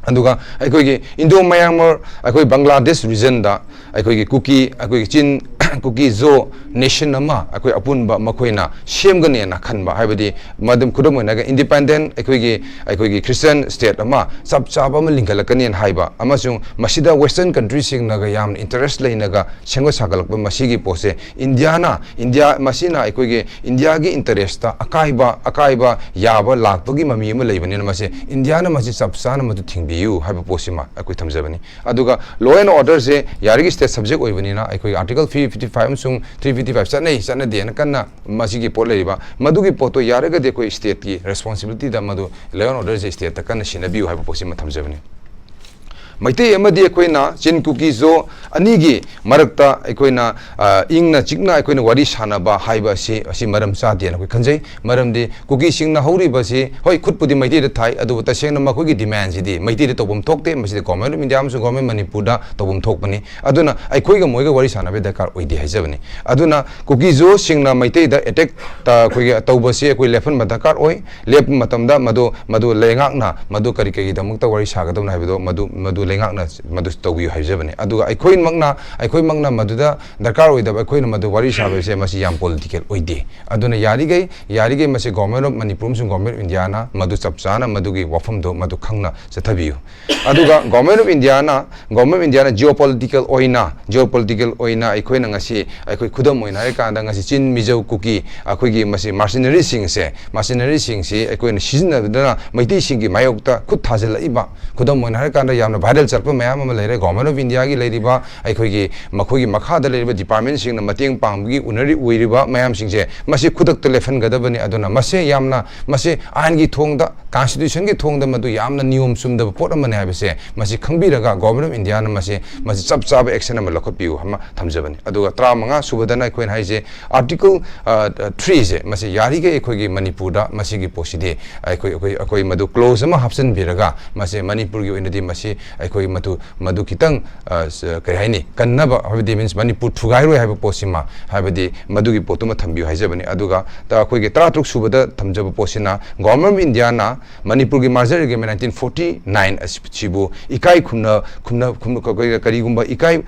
ꯑꯗꯨꯒ ꯑꯩꯈꯣꯏꯒꯤ Indo Myanmar, ꯑꯩꯈꯣꯏ ꯕꯪꯒ꯭ꯂꯥꯗꯦꯁ regionꯗ ꯑꯩꯈꯣꯏꯒꯤ ꯀꯨꯀꯤ, ꯑꯩꯈꯣꯏꯒꯤ ꯆꯤꯟ, ꯀꯨꯀꯤ ꯖꯣ nation ꯑꯃ ꯑꯩꯈꯣꯏ ꯑꯄꯨꯟꯕ ꯃꯈꯣꯏꯅ ꯁꯦꯝꯒꯅꯦꯅ ꯈꯟꯕ, ꯍꯥꯏꯕꯗꯤ ꯃꯗꯨꯝ ꯈꯨꯗꯝ ꯑꯣꯏꯅ independent ꯑꯩꯈꯣꯏꯒꯤ, ꯑꯩꯈꯣꯏꯒꯤ Christian state ꯑꯃ ꯆꯞ ꯆꯥꯕ ꯑꯃ ꯂꯤꯡꯈꯠꯂꯛꯀꯅꯦꯅ ꯍꯥꯏꯕ, ꯑꯃꯁꯨꯡ ꯃꯁꯤꯗ Western countryꯁꯤꯡꯅꯒ ꯌꯥꯝꯅ interest ꯂꯩꯅꯒ ꯁꯦꯝꯒꯠ ꯁꯥꯒꯠꯂꯛꯄ ꯃꯁꯤꯒꯤ ꯄꯣꯠꯁꯦ ꯏꯟꯗꯤꯌꯥꯅ, ꯏꯟꯗꯤꯌꯥ, ꯃꯁꯤꯅ ꯑꯩꯈꯣꯏꯒꯤ ꯏꯟꯗꯤꯌꯥꯒꯤ interestꯇ ꯑꯀꯥꯏꯕ, ꯑꯀꯥꯏꯕ ꯌꯥꯕ ꯂꯥꯛꯄꯒꯤ ꯃꯃꯤ ꯑꯃ ꯂꯩꯕꯅꯤꯅ ꯃꯁꯤ ꯏꯟꯗꯤꯌꯥꯅ ꯃꯁꯤ ꯆꯞ ꯆꯥꯅ ꯃꯗꯨ ꯊꯤꯡꯕꯤꯌꯨ ꯍꯥꯏꯕ ꯄꯣꯠꯁꯤꯃ ꯑꯩꯈꯣꯏ ꯊꯝꯖꯕꯅꯤ꯫ ꯑꯗꯨꯒ law and orderꯁꯦ ꯌꯥꯔꯤꯒꯤ state subject ꯑꯣꯏꯕꯅꯤꯅ ꯑꯩꯈꯣꯏꯒꯤ Article three fifty five ꯑꯃꯁꯨꯡ three fifty five ꯆꯠꯅꯩ, ꯆꯠꯅꯗꯦꯅ ꯀꯟꯅ ꯃꯁꯤꯒꯤ ꯄꯣꯠ ꯂꯩꯔꯤꯕ, ꯃꯗꯨꯒꯤ ꯄꯣꯠꯇꯣ ꯌꯥꯔꯒꯗꯤ ꯑꯩꯈꯣꯏ stateꯀꯤ responsibilityꯗ ꯃꯗꯨ law and orderꯁꯦ stateꯇ ꯀꯟꯅ ꯁꯤꯟꯅꯕꯤꯌꯨ ꯍꯥꯏꯕ ꯄꯣꯠꯁꯤꯃ ꯊꯝꯖꯕꯅꯤ꯫ ꯃꯩꯇꯩ ꯑꯃꯗꯤ ꯑꯩꯈꯣꯏꯅ ꯆꯤꯟ ꯀꯨꯀꯤ ꯖꯣ ꯑꯅꯤꯒꯤ ꯃꯔꯛꯇ ꯑꯩꯈꯣꯏꯅ, ꯑ, ꯏꯪꯅ ꯆꯤꯛꯅ ꯑꯩꯈꯣꯏꯅ ꯋꯥꯔꯤ ꯁꯥꯟꯅꯕ ꯍꯥꯏꯕ ꯑꯁꯤ, ꯑꯁꯤ ꯃꯔꯝ ꯆꯥꯗꯦꯅ ꯑꯩꯈꯣꯏ ꯈꯟꯖꯩ꯫ ꯃꯔꯝꯗꯤ ꯀꯨꯀꯤꯁꯤꯡꯅ ꯍꯧꯔꯤꯕꯁꯤ, ꯍꯣꯏ, ꯈꯨꯠꯄꯨꯗꯤ ꯃꯩꯇꯩꯗ ꯊꯥꯏ, ꯑꯗꯨꯕꯨ ꯇꯁꯦꯡꯅ ꯃꯈꯣꯏꯒꯤ demandꯁꯤꯗꯤ ꯃꯩꯇꯩꯗ ꯇꯧꯐꯝ ꯊꯣꯛꯇꯦ꯫ ꯃꯁꯤꯗꯤ Government of India ꯑꯃꯁꯨꯡ Government ꯃꯅꯤꯄꯨꯔꯗ ꯇꯧꯐꯝ ꯊꯣꯛꯄꯅꯤ꯫ ꯑꯗꯨꯅ ꯑꯩꯈꯣꯏꯒ ꯃꯣꯏꯒ ꯋꯥꯔꯤ ꯁꯥꯟꯅꯕꯒꯤ ꯗꯔꯀꯥꯔ ꯑꯣꯏꯗꯦ ꯍꯥꯏꯖꯕꯅꯤ꯫ ꯑꯗꯨꯅ ꯀꯨꯀꯤ ꯖꯣꯁꯤꯡꯅ ꯃꯩꯇꯩꯗ attack ꯇ-, ꯑꯩꯈꯣꯏꯒꯤ ꯇꯧꯕꯁꯤ ꯑꯩꯈꯣꯏ ꯂꯦꯞꯍꯟꯕ ꯗꯔꯀꯥꯔ ꯑꯣꯏ꯫ ꯂꯦꯞꯄ ꯃꯇꯝꯗ ꯃꯗꯨ, ꯃꯗꯨ ꯂꯩꯉꯥꯛꯅ ꯃꯗꯨ ꯀꯔꯤ ꯀꯔꯤꯒꯤꯗꯃꯛꯇ ꯋꯥꯔꯤ ꯁꯥꯒꯗꯕꯅꯣ ꯍꯥꯏꯕꯗꯣ ꯃꯗꯨ, ꯃꯗꯨ ꯂꯩꯉꯥꯛꯅ ꯃꯗꯨ ꯇꯧꯕꯤꯌꯨ ꯍꯥꯏꯖꯕꯅꯤ꯫ ꯑꯗꯨꯒ ꯑꯩꯈꯣꯏꯃꯛꯅ ꯑꯩꯈꯣꯏꯃꯛꯅ ꯃꯗꯨꯗ ꯗꯔꯀꯥꯔ ꯑꯣꯏꯗꯕ, ꯑꯩꯈꯣꯏꯅ ꯃꯗꯨ ꯋꯥꯔꯤ ꯁꯥꯕꯁꯦ ꯃꯁꯤ ꯌꯥꯝ ꯄꯣꯂꯤꯇꯤꯀꯦꯜ ꯑꯣꯏꯗꯦ꯫ ꯑꯗꯨꯅ ꯌꯥꯔꯤꯈꯩ ꯌꯥꯔꯤꯈꯩ ꯃꯁꯤ ꯒꯣꯔꯃꯦꯟ ꯑꯣꯐ ꯃꯅꯤꯄꯨꯔ ꯑꯃꯁꯨꯡ ꯒꯣꯔꯃꯦꯟ ꯑꯣꯐ ꯏꯟꯗꯤꯌꯥꯅ ꯃꯗꯨ ꯆꯞ ꯆꯥꯅ ꯃꯗꯨꯒꯤ ꯋꯥꯐꯝꯗꯣ ꯃꯗꯨ ꯈꯪꯅ ꯆꯠꯊꯕꯤꯌꯨ꯫ ꯑꯗꯨꯒ government of Indian government of Indian Jio political ꯑꯣꯏꯅ ꯖꯤꯑꯣ ꯄꯣꯂꯤꯇꯤꯀꯦꯜ ꯑꯣꯏꯅ ꯑꯩꯈꯣꯏꯅ ꯉꯁꯤ ꯑꯩꯈꯣꯏ ꯈꯨꯗꯝ ꯑꯣꯏꯅ ꯍꯥꯏꯔꯀꯥꯟꯗ ꯉꯁꯤ ꯆꯤꯟ, ꯃꯤꯖꯧ, ꯀꯨꯀꯤ ꯑꯩꯈꯣꯏꯒꯤ ꯃꯁꯤ ꯃꯥꯔꯁꯤꯅꯔꯤꯁꯤꯡꯁꯦ ꯃꯥꯔꯁꯤꯅꯔꯤꯁꯤꯡꯁꯤ ꯑꯩꯈꯣꯏꯅ ꯁꯤꯖꯤꯟꯅꯗꯨꯅ ꯃꯩꯇꯩꯁꯤꯡꯒꯤ ꯃꯥꯌꯣꯛꯇ ꯈꯨꯠ ꯊꯥꯖꯤꯜꯂꯛꯏꯕ, ꯈꯨꯗꯝ ꯑꯣꯏꯅ ꯍꯥꯏꯔꯀꯥꯟꯗ ꯌꯥꯝꯅ ꯚꯥꯏꯔꯦꯜ ꯆꯠꯄ ꯃꯌꯥꯝ ꯑꯃ ꯂꯩꯔꯦ꯫ ꯒꯣꯔꯃꯦꯟ ꯑꯣꯐ ꯏꯟꯗꯤꯌꯥꯒꯤ ꯂꯩꯔꯤꯕ ꯑꯩꯈꯣꯏꯒꯤ ꯃꯈꯣꯏꯒꯤ ꯃꯈꯥꯗ ꯂꯩꯔꯤꯕ ꯗꯤꯄꯥꯔꯠꯃꯦꯟꯁꯤꯡꯅ ꯃꯇꯦꯡ ꯄꯥꯡꯕꯒꯤ ꯎꯅꯔꯤ ꯑꯣꯏꯔꯤꯕ ꯃꯌꯥꯝꯁꯤꯡꯁꯦ ꯃꯁꯤ ꯈꯨꯗꯛꯇ ꯂꯦꯞꯍꯟꯒꯗꯕꯅꯤ꯫ ꯑꯗꯨꯅ ꯃꯁꯤ ꯌꯥꯝꯅ ꯃꯁꯤ ꯑꯥꯏꯟꯒꯤ ꯊꯣꯡꯗ, ꯀꯟꯁꯇꯤꯇ꯭ꯌꯨꯁꯟꯒꯤ ꯊꯣꯡꯗ ꯃꯗꯨ ꯌꯥꯝꯅ ꯅꯤꯌꯣꯝ ꯆꯨꯝꯗꯕ ꯄꯣꯠ ꯑꯃꯅꯤ ꯍꯥꯏꯕꯁꯦ ꯃꯁꯤ ꯈꯪꯕꯤꯔꯒ ꯒꯣꯔꯃꯦꯟ ꯑꯣꯐ ꯏꯟꯗꯤꯌꯥꯅ ꯃꯁꯤ ꯃꯁꯤ ꯆꯞ ꯆꯥꯕ ꯑꯦꯛꯁꯟ ꯑꯃ ꯂꯧꯈꯠꯄꯤꯌꯨ ꯑꯃ ꯊꯝꯖꯕꯅꯤ꯫ ꯑꯗꯨꯒ ꯇꯔꯥꯃꯉꯥ ꯁꯨꯕꯗꯅ ꯑꯩꯈꯣꯏꯅ ꯍꯥꯏꯁꯦ ꯑꯥꯔꯇꯤꯀꯜ ꯊ꯭ꯔꯤꯁꯦ ꯃꯁꯤ ꯌꯥꯔꯤꯈꯩ ꯑꯩꯈꯣꯏꯒꯤ ꯃꯅꯤꯄꯨꯔꯗ ꯃꯁꯤꯒꯤ ꯄꯣꯠꯁꯤꯗꯤ ꯑꯩꯈꯣꯏ ꯑꯩꯈꯣꯏ ꯑꯩꯈꯣꯏ ꯃꯗꯨ ꯀ꯭ꯂꯣꯖ ꯑꯃ ꯍꯥꯞꯆꯤꯟꯕꯤꯔꯒ ꯃꯁꯤ ꯃꯅꯤꯄꯨꯔꯒꯤ ꯑꯣꯏꯅꯗꯤ ꯃꯁꯤ ꯑꯩꯈꯣꯏ ꯃꯗꯨ ꯃꯗꯨ ꯈꯤꯇꯪ ꯑ, ꯁ-, ꯀꯔꯤ ꯍꯥꯏꯅꯤ, ꯀꯟꯅꯕ ꯍꯥꯏꯕꯗꯤ ꯃꯤꯟꯁ ꯃꯅꯤꯄꯨꯔ ꯊꯨꯒꯥꯏꯔꯣꯏ ꯍꯥꯏꯕ ꯄꯣꯠꯁꯤꯃ ꯍꯥꯏꯕꯗꯤ ꯃꯗꯨꯒꯤ ꯄꯣꯠꯇꯨꯃ ꯊꯝꯕꯤꯌꯨ ꯍꯥꯏꯖꯕꯅꯤ꯫ ꯑꯗꯨꯒ ꯇ-, ꯑꯩꯈꯣꯏꯒꯤ ꯇꯔꯥꯇꯔꯨꯛ ꯁꯨꯕꯗ ꯊꯝꯖꯕ ꯄꯣꯠꯁꯤꯅ ꯒꯣꯔꯃꯦꯟ ꯑꯣꯐ ꯏꯟꯗꯤꯌꯥꯅ ꯃꯅꯤꯄꯨꯔꯒꯤ ꯃꯥꯔꯖꯔ ꯑꯦꯒ꯭ꯔꯤꯃꯦꯟ ꯅꯥꯏꯟꯇꯤꯟ ꯐꯣꯔꯇꯤ ꯅꯥꯏꯟ ꯑꯁꯤꯕꯨ ꯏꯀꯥꯏ ꯈꯨꯝꯅ ꯈꯨꯝꯅ ꯈꯨꯝꯅ ꯀ-, ꯀ-, ꯀꯔꯤꯒꯨꯝꯕ ꯏꯀꯥꯏ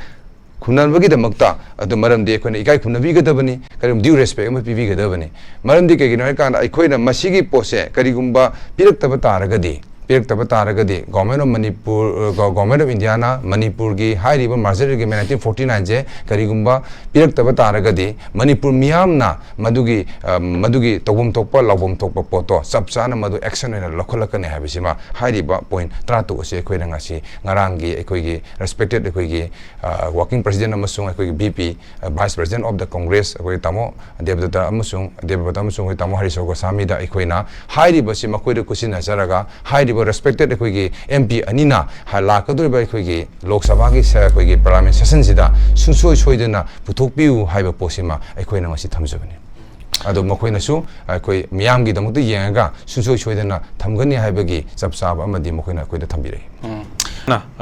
ꯈꯨꯝꯅꯕꯒꯤꯗꯃꯛꯇ, ꯑꯗꯨ ꯃꯔꯝꯗꯤ ꯑꯩꯈꯣꯏꯅ ꯏꯀꯥꯏ ꯈꯨꯝꯅꯕꯤꯒꯗꯕꯅꯤ, ꯀꯔꯤꯒꯨꯝꯕ ꯗ꯭ꯌꯨ ꯔꯦꯁꯄꯦꯛ ꯑꯃ ꯄꯤꯕꯤꯒꯗꯕꯅꯤ꯫ ꯃꯔꯝꯗꯤ ꯀꯩꯒꯤꯅꯣ ꯍꯥꯏꯀꯥꯟꯗ ꯑꯩꯈꯣꯏꯅ ꯃꯁꯤꯒꯤ ꯄꯣꯠꯁꯦ ꯀꯔꯤꯒꯨꯝꯕ ꯄꯤꯔꯛꯇꯕ ꯇꯥꯔꯒꯗꯤ ꯄꯤꯔꯛꯇꯕ ꯇꯥꯔꯒꯗꯤ ꯒꯣꯔꯃꯦꯟ ꯑꯣꯐ ꯃꯅꯤꯄꯨꯔ, ꯒꯣ-, ꯒꯣꯔꯃꯦꯟ ꯑꯣꯐ ꯏꯟꯗꯤꯌꯥꯅ ꯃꯅꯤꯄꯨꯔꯒꯤ ꯍꯥꯏꯔꯤꯕ ꯃꯥꯔꯖꯔ ꯑꯦꯒ꯭ꯔꯤꯃꯦꯟ ꯅꯥꯏꯟꯇꯤꯟ ꯐꯣꯔꯇꯤ ꯅꯥꯏꯟꯁꯦ ꯀꯔꯤꯒꯨꯝꯕ ꯄꯤꯔꯛꯇꯕ ꯇꯥꯔꯒꯗꯤ ꯃꯅꯤꯄꯨꯔ ꯃꯤꯌꯥꯝꯅ ꯃꯗꯨꯒꯤ, ꯑ, ꯃꯗꯨꯒꯤ ꯇꯧꯐꯝ ꯊꯣꯛꯄ, ꯂꯥꯎꯐꯝ ꯊꯣꯛꯄ ꯄꯣꯠꯇꯣ ꯆꯞ ꯆꯥꯅ ꯃꯗꯨ ꯑꯦꯛꯁꯟ ꯑꯣꯏꯅ ꯂꯧꯈꯠꯂꯛꯀꯅꯤ ꯍꯥꯏꯕꯁꯤꯃ ꯍꯥꯏꯔꯤꯕ ꯄꯣꯏꯟꯠ ꯇꯔꯥꯇꯔꯨꯛ ꯑꯁꯤ ꯑꯩꯈꯣꯏꯅ ꯉꯁꯤ ꯉꯔꯥꯡꯒꯤ ꯑꯩꯈꯣꯏꯒꯤ ꯔꯦꯁꯄꯦꯛꯇꯦꯠ ꯑꯩꯈꯣꯏꯒꯤ, ꯑ, ꯋꯥꯔꯀꯤꯡ ꯄ꯭ꯔꯦꯁꯤꯗꯦꯟꯠ ꯑꯃꯁꯨꯡ ꯑꯩꯈꯣꯏꯒꯤ ꯚꯤ ꯄꯤ, ꯑ, vice president of the Congress ꯑꯩꯈꯣꯏ ꯇꯥꯃꯣ ꯗꯦꯕꯗꯠꯇ ꯑꯃꯁꯨꯡ, ꯗꯦꯕꯗꯠꯇ ꯑꯃꯁꯨꯡ ꯑꯩꯈꯣꯏ ꯇꯥꯃꯣ ꯍꯔꯤꯁ ꯒꯣꯁꯥꯃꯤꯗ ꯑꯩꯈꯣꯏꯅ ꯍꯥꯏꯔꯤꯕꯁꯤ ꯃꯈꯣꯏꯗ ꯈꯨꯠꯁꯤꯟꯅꯖꯔꯒ ꯍꯥꯏꯔꯤꯕ ꯔꯦꯁꯄꯦꯛꯇꯦꯠ ꯑꯩꯈꯣꯏꯒꯤ ꯑꯦꯝ ꯄꯤ ꯑꯅꯤꯅ ꯍ-, ꯂꯥꯛꯀꯗꯧꯔꯤꯕ ꯑꯩꯈꯣꯏꯒꯤ ꯂꯣꯛ ꯁꯚꯥꯒꯤ ꯁ-, ꯑꯩꯈꯣꯏꯒꯤ ꯄꯥꯔꯂꯤꯌꯥꯃꯦꯟ ꯁꯦꯁꯟꯁꯤꯗ ꯁꯨꯡꯁꯣꯏ ꯁꯣꯏꯗꯅ ꯄꯨꯊꯣꯛꯄꯤꯌꯨ ꯍꯥꯏꯕ ꯄꯣꯠꯁꯤꯃ ꯑꯩꯈꯣꯏꯅ ꯉꯁꯤ ꯊꯝꯖꯕꯅꯤ꯫ ꯑꯗꯣ ꯃꯈꯣꯏꯅꯁꯨ ꯑꯩꯈꯣꯏ ꯃꯤꯌꯥꯝꯒꯤꯗꯃꯛꯇ ꯌꯦꯡꯉꯒ ꯁꯨꯡꯁꯣꯏ ꯁꯣꯏꯗꯅ ꯊꯝꯒꯅꯤ ꯍꯥꯏꯕꯒꯤ ꯆꯞ ꯆꯥꯕ ꯑꯃꯗꯤ ꯃꯈꯣꯏꯅ ꯑꯩꯈꯣꯏꯗ ꯊꯝꯕꯤꯔꯛꯏ꯫ ꯎꯝ꯫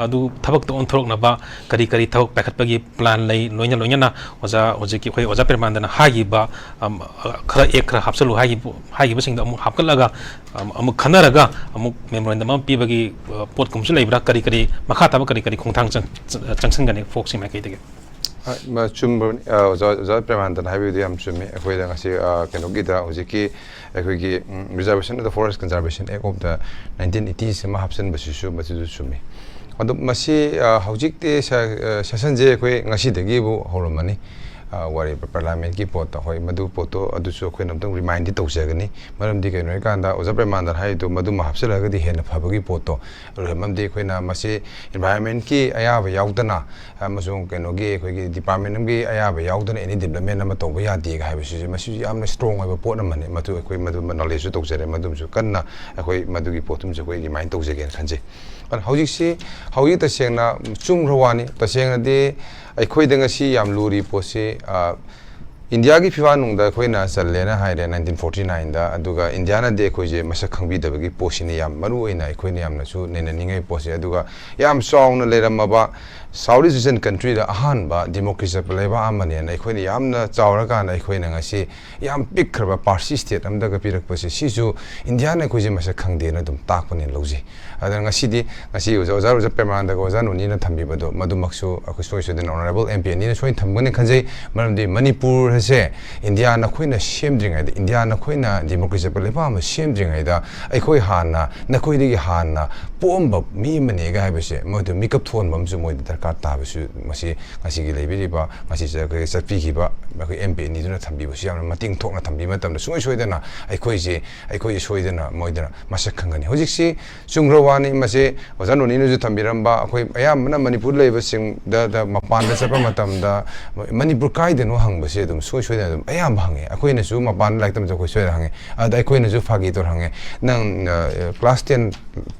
ꯑꯗꯨ ꯊꯕꯛꯇ ꯑꯣꯟꯊꯣꯔꯛꯅꯕ ꯀꯔꯤ ꯀꯔꯤ ꯊꯕꯛ ꯄꯥꯏꯈꯠꯄꯒꯤ ꯄ꯭ꯂꯥꯟ ꯂꯩ? ꯂꯣꯏꯅ ꯂꯣꯏꯅꯅ ꯑꯣꯖꯥ, ꯍꯧꯖꯤꯛꯀꯤ ꯑꯩꯈꯣꯏ ꯑꯣꯖꯥ ꯄ꯭ꯔꯦꯃꯥꯅꯟꯗꯅ ꯍꯥꯏꯈꯤꯕ, ꯑꯝ, ꯑ, ꯈꯔ ꯑꯦꯛ ꯈꯔ ꯍꯥꯞꯆꯜꯂꯨ ꯍꯥꯏꯈꯤꯕ, ꯍꯥꯏꯈꯤꯕꯁꯤꯡꯗꯣ ꯑꯃꯨꯛ ꯍꯥꯞꯀꯠꯂꯒ, ꯑꯝ, ꯑꯃꯨꯛ ꯈꯟꯅꯔꯒ ꯑꯃꯨꯛ ꯃꯦꯃꯣꯔꯦꯟꯗꯝ ꯑꯃ ꯄꯤꯕꯒꯤ, ꯑ, ꯄꯣꯠꯀꯨꯝꯕꯁꯨ ꯂꯩꯕ꯭ꯔꯥ? ꯀꯔꯤ ꯀꯔꯤ ꯃꯈꯥ ꯇꯥꯕ ꯀꯔꯤ ꯀꯔꯤ ꯈꯣꯡꯊꯥꯡ ꯆꯪ-, ꯆꯪꯁꯤꯟꯒꯅꯤ ꯐꯣꯛꯁꯀꯤ ꯃꯥꯏꯀꯩꯗꯒꯤ? ꯑ, ꯃ-, ꯆꯨꯝꯕꯅꯤ꯫ ꯑ, ꯑꯣꯖꯥ, ꯑꯣꯖꯥ ꯄ꯭ꯔꯦꯃꯥꯅꯟꯗꯅ ꯍꯥꯏꯕꯗꯨꯗꯤ ꯌꯥꯝ ꯆꯨꯝꯃꯤ꯫ ꯑꯩꯈꯣꯏꯗ ꯉꯁꯤ, ꯑ, ꯀꯩꯅꯣꯒꯤꯗ ꯍꯧꯖꯤꯛꯀꯤ ꯑꯩꯈꯣꯏꯒꯤ, ꯎꯝ, Reservation of the Forest Conservation Act of the nineteen eighties ꯑꯃ ꯍꯥꯞꯆꯤꯟꯕꯁꯤꯁꯨ ꯃꯁꯤꯁꯨ ꯆꯨꯝꯃꯤ꯫ ꯑꯗꯣ ꯃꯁꯤ, ꯑ, ꯍꯧꯖꯤꯛꯇꯤ ꯁꯦ-, ꯑ, ꯁꯦꯁꯟꯁꯦ ꯑꯩꯈꯣꯏ ꯉꯁꯤꯗꯒꯤꯕꯨ ꯍꯧꯔꯝꯃꯅꯤ꯫ ꯑ, ꯋꯥꯔꯤꯕ ꯄꯥꯔꯂꯤꯌꯥꯃꯦꯟꯠꯀꯤ ꯄꯣꯠꯇ, ꯍꯣꯏ, ꯃꯗꯨ ꯄꯣꯠꯇꯣ ꯑꯗꯨꯁꯨ ꯑꯩꯈꯣꯏꯅ ꯑꯝꯇꯪ ꯔꯤꯃꯥꯏꯟꯗꯤ ꯇꯧꯖꯒꯅꯤ꯫ ꯃꯔꯝꯗꯤ ꯀꯩꯅꯣ ꯍꯥꯏꯀꯥꯟꯗ ꯑꯣꯖꯥ ꯄ꯭ꯔꯦꯃꯥꯅꯟꯗ ꯍꯥꯏꯔꯤꯗꯣ ꯃꯗꯨꯃ ꯍꯥꯞꯆꯤꯜꯂꯒꯗꯤ ꯍꯦꯟꯅ ꯐꯕꯒꯤ ꯄꯣꯠꯇꯣ, ꯃꯔꯝꯗꯤ ꯑꯩꯈꯣꯏꯅ ꯃꯁꯤ ꯏꯟꯚꯥꯏꯔꯣꯟꯃꯦꯟꯠꯀꯤ ꯑꯌꯥꯕ ꯌꯥꯎꯗꯅ ꯑꯃꯁꯨꯡ ꯀꯩꯅꯣꯒꯤ ꯑꯩꯈꯣꯏꯒꯤ ꯗꯤꯄꯥꯔꯠꯃꯦꯟꯠ ꯑꯃꯒꯤ ꯑꯌꯥꯕ ꯌꯥꯎꯗꯅ ꯑꯦꯅꯤ ꯗꯤꯕ꯭ꯂꯞꯃꯦꯟꯠ ꯑꯃ ꯇꯧꯕ ꯌꯥꯗꯦꯒ ꯍꯥꯏꯕꯁꯤꯁꯨ, ꯃꯁꯤꯁꯨ ꯌꯥꯝꯅ ꯁ꯭ꯇꯔꯣꯡ ꯑꯣꯏꯕ ꯄꯣꯠ ꯑꯃꯅꯤ꯫ ꯃꯗꯨ ꯑꯩꯈꯣꯏ ꯃꯗꯨ ꯅꯣꯂꯦꯖꯁꯨ ꯇꯧꯖꯔꯦ, ꯃꯗꯨꯝꯁꯨ ꯀꯟꯅ ꯑꯩꯈꯣꯏ ꯃꯗꯨꯒꯤ ꯄꯣꯠꯇꯨꯝꯁꯨ ꯑꯩꯈꯣꯏ ꯔꯤꯃꯥꯏꯟ ꯇꯧꯖꯒꯦꯅ ꯈꯟꯖꯩ꯫ ꯑꯗꯣ ꯍꯧꯖꯤꯛꯁꯤ, ꯍꯧꯖꯤꯛ ꯇꯁꯦꯡꯅ ꯆꯨꯝꯈ꯭ꯔ ꯋꯥꯅꯤ꯫ ꯇꯁꯦꯡꯅꯗꯤ ꯑꯩꯈꯣꯏꯗ ꯉꯁꯤ ꯌꯥꯝ ꯂꯨꯔꯤ ꯄꯣꯠꯁꯤ, ꯑ, ꯏꯟꯗꯤꯌꯥꯒꯤ ꯐꯤꯕꯥꯛꯅꯨꯡꯗ ꯑꯩꯈꯣꯏꯅ ꯆꯜꯂꯦꯅ ꯍꯥꯏꯔꯦ nineteen forty nineꯗ, ꯑꯗꯨꯒ ꯏꯟꯗꯤꯌꯥꯅꯗꯤ ꯑꯩꯈꯣꯏꯁꯦ ꯃꯁꯛ ꯈꯪꯕꯤꯗꯕꯒꯤ ꯄꯣꯠꯁꯤꯅꯤ ꯌꯥꯝ ꯃꯔꯨ ꯑꯣꯏꯅ ꯑꯩꯈꯣꯏꯅ ꯌꯥꯝꯅꯁꯨ ꯅꯩꯅꯅꯤꯡꯉꯥꯏ ꯄꯣꯠꯁꯦ꯫ ꯑꯗꯨꯒ ꯌꯥꯝ ꯆꯥꯎꯅ ꯂꯩꯔꯝꯃꯕ South East Asian countryꯗ ꯑꯍꯥꯟꯕ ꯗꯤꯃꯣꯀ꯭ꯔꯦꯁꯤ ꯆꯠꯄ ꯂꯩꯕꯥꯛ ꯑꯃꯅꯦꯅ ꯑꯩꯈꯣꯏꯅ ꯌꯥꯝꯅ ꯆꯥꯎꯔꯀꯥꯟꯗ ꯑꯩꯈꯣꯏꯅ ꯉꯁꯤ ꯌꯥꯝ ꯄꯤꯛꯈ꯭ꯔꯕ ꯄꯥꯔꯁꯤ ꯁ꯭ꯇꯦꯠ ꯑꯃꯗꯒ ꯄꯤꯔꯛꯄꯁꯦ, ꯁꯤꯁꯨ ꯏꯟꯗꯤꯌꯥꯅ ꯑꯩꯈꯣꯏꯁꯦ ꯃꯁꯛ ꯈꯪꯗꯦꯅ ꯑꯗꯨꯝ ꯇꯥꯛꯄꯅꯦꯅ ꯂꯧꯖꯩ꯫ ꯑꯗꯨꯅ ꯉꯁꯤꯗꯤ, ꯉꯁꯤ ꯑꯣꯖꯥ, ꯑꯣꯖꯥ, ꯑꯣꯖꯥ ꯄ꯭ꯔꯦꯃꯥꯅꯟꯗꯒ ꯑꯣꯖꯥ ꯅꯣꯅꯤꯅ ꯊꯝꯕꯤꯕꯗꯣ, ꯃꯗꯨꯃꯛꯁꯨ ꯑꯩꯈꯣꯏ ꯁꯨꯡꯁꯣꯏ ꯁꯣꯏꯗꯅ ꯑꯣꯅꯔꯦꯕꯜ ꯑꯦꯝ ꯄꯤ ꯑꯅꯤꯅ ꯁꯣꯏꯅ ꯊꯝꯒꯅꯤ ꯈꯟꯖꯩ꯫ ꯃꯔꯝꯗꯤ ꯃꯅꯤꯄꯨꯔ ꯑꯁꯦ ꯏꯟꯗꯤꯌꯥ ꯅꯈꯣꯏꯅ ꯁꯦꯝꯗ꯭ꯔꯤꯉꯩꯗ, ꯏꯟꯗꯤꯌꯥ ꯅꯈꯣꯏꯅ ꯗꯤꯃꯣꯀ꯭ꯔꯦꯁꯤ ꯆꯠꯄ ꯂꯩꯕꯥꯛ ꯑꯃ ꯁꯦꯝꯗ꯭ꯔꯤꯉꯩꯗ ꯑꯩꯈꯣꯏ ꯍꯥꯟꯅ, ꯅꯈꯣꯏꯗꯒꯤ ꯍꯥꯟꯅ ꯄꯣꯛꯑꯝꯕ ꯃꯤ ꯑꯃꯅꯦꯒ ꯍꯥꯏꯕꯁꯦ, ꯃꯗꯨ ꯃꯤꯀꯞ ꯊꯣꯛꯍꯟꯕ ꯑꯃꯁꯨ ꯃꯣꯏꯗ ꯗꯔꯀꯥꯔ ꯇꯥꯕꯁꯨ ꯃꯁꯤ ꯉꯁꯤꯒꯤ ꯂꯩꯕꯤꯔꯤꯕ, ꯉꯁꯤ ꯑꯩꯈꯣꯏ ꯆꯠꯄꯤꯈꯤꯕ ꯑꯩꯈꯣꯏ ꯑꯦꯝ ꯄꯤ ꯑꯅꯤꯗꯨꯅ ꯊꯝꯕꯤꯕꯁꯨ ꯌꯥꯝꯅ ꯃꯇꯦꯡ ꯊꯣꯛꯅ ꯊꯝꯕꯤꯕ ꯃꯇꯝꯗ ꯁꯨꯡꯁꯣꯏ ꯁꯣꯏꯗꯅ ꯑꯩꯈꯣꯏꯁꯦ, ꯑꯩꯈꯣꯏꯁꯦ ꯁꯣꯏꯗꯅ ꯃꯣꯏꯗꯅ ꯃꯁꯛ ꯈꯪꯒꯅꯤ꯫ ꯍꯧꯖꯤꯛꯁꯤ ꯆꯨꯝꯈ꯭ꯔ ꯋꯥꯅꯤ꯫ ꯃꯁꯤ ꯑꯣꯖꯥ ꯅꯣꯅꯤꯅꯁꯨ ꯊꯝꯕꯤꯔꯝꯕ, ꯑꯩꯈꯣꯏ ꯑꯌꯥꯝꯕꯅ ꯃꯅꯤꯄꯨꯔ ꯂꯩꯕꯁꯤꯡꯗ, ꯗ ꯃꯄꯥꯟꯗ ꯆꯠꯄ ꯃꯇꯝꯗ ꯃꯅꯤꯄꯨꯔ ꯀꯥꯏꯗꯅꯣ ꯍꯪꯕꯁꯦ ꯑꯗꯨꯝ ꯁꯨꯡꯁꯣꯏ ꯁꯣꯏꯗꯅ ꯑꯗꯨꯝ ꯑꯌꯥꯝꯕ ꯍꯪꯉꯦ꯫ ꯑꯩꯈꯣꯏꯅꯁꯨ ꯃꯄꯥꯟꯗ ꯂꯥꯏꯔꯤꯛ ꯇꯝꯕꯁꯦ ꯑꯩꯈꯣꯏ ꯁꯣꯏꯗꯅ ꯍꯪꯉꯦ꯫ ꯑꯗ ꯑꯩꯈꯣꯏꯅꯁꯨ ꯐꯥꯒꯤ ꯇꯧꯔ ꯍꯪꯉꯦ, "ꯅꯪ, ꯑ, class ten